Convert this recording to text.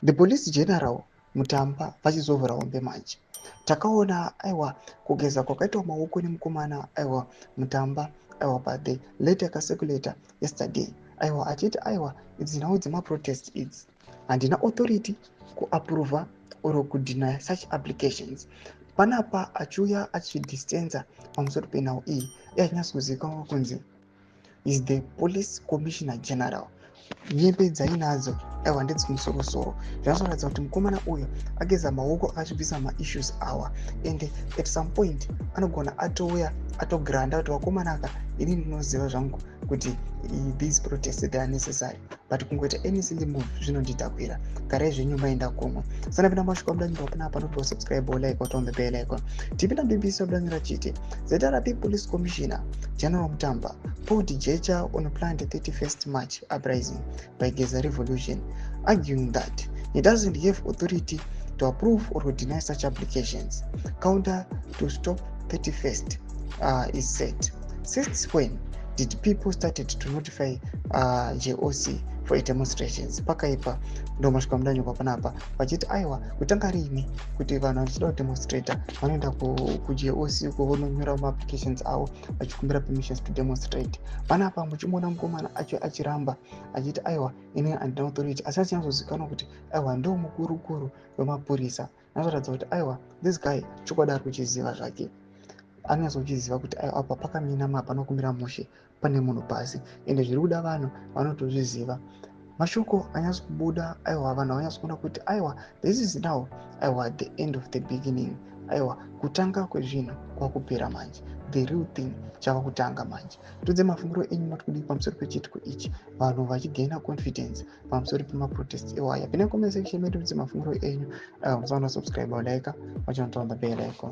The Police General Mutamba vachizovhura hombe manje. Takaona, aiwa, kugeza kwakaitwa maoko nemukomana, aiwa, Mutamba, aiwa, pathe letter yakacirculata yesterday, aiwa, achiti, aiwa, idzi nhau dzemaprotest idzi handina authority kuapprova or kudeny such applications. Panapa achiuya achidistansa pamusoro penhau iyi, iye achinyatsokuzivikanwa kunzi is the Police Commissioner General. Nyembe dzainadzo, aiwa, ndedzikumusorosoro. Zvinozoratidza kuti mukomana uyu ageza maoko, akachibvisa maissues awa, and at some point anogona atouya atogranda kuti, "Vakomanaka, ini ndinoziva zvangu kuti these protests, they are necessary, but kungoita any silly move zvinondidhakwira. Garai zvenyu, maenda kumwe." Sanapinda masvika mudanyirwa panapa, anopiwa subscribe, like, on the bell icon. Tipinda BBC, vabudanyira chiti ZRP Police Commissioner General Mutamba pulled Jecha on planned 31st March uprising by Geza Revolution, arguing that he doesn't have authority to approve or deny such applications. Counter to stop 31st is set. Since when did people started to notify JOC for demonstrations? Pakaipa. Ndo masvika mudanyurwa panapa vachiti, aiwa, kutanga rini kuti vanhu vachida kudemonstrata vanoenda kuJOC uko vononyora maapplications avo vachikumbira permissions to demonstrate? Panapa muchimuona mukomana acho achiramba achiti, aiwa, ini handina authority, asi achinyatsozikanwa kuti, aiwa, ndo mukurukuru wemapurisa. Anoratidza kuti, aiwa, this guy chokwadi ari kuchiziva zvake. Anonyatsochiziva kuti, aiwa, apa pakamina, panokumira mushe, pane munhu pasi, ende zviri kuda vanhu vanotozviziva. Mashoko anyatso kubuda, aiwa, vanhu vanyatso kuona kuti, aiwa, this is now, aiwa, the end of the beginning. Aiwa, kutanga kwezvinhu kwakupera manje, the real thing chava kutanga manje. Tudze mafungiro enyu, mati kudii pamusoro pechiitiko ichi, vanhu vachigaina confidence pamusoro pemaprotest iwaya? Pinai comment section medu, tudze mafungiro enyu. Aiwa, musaona subscribe, like, vachinotaura the bell icon.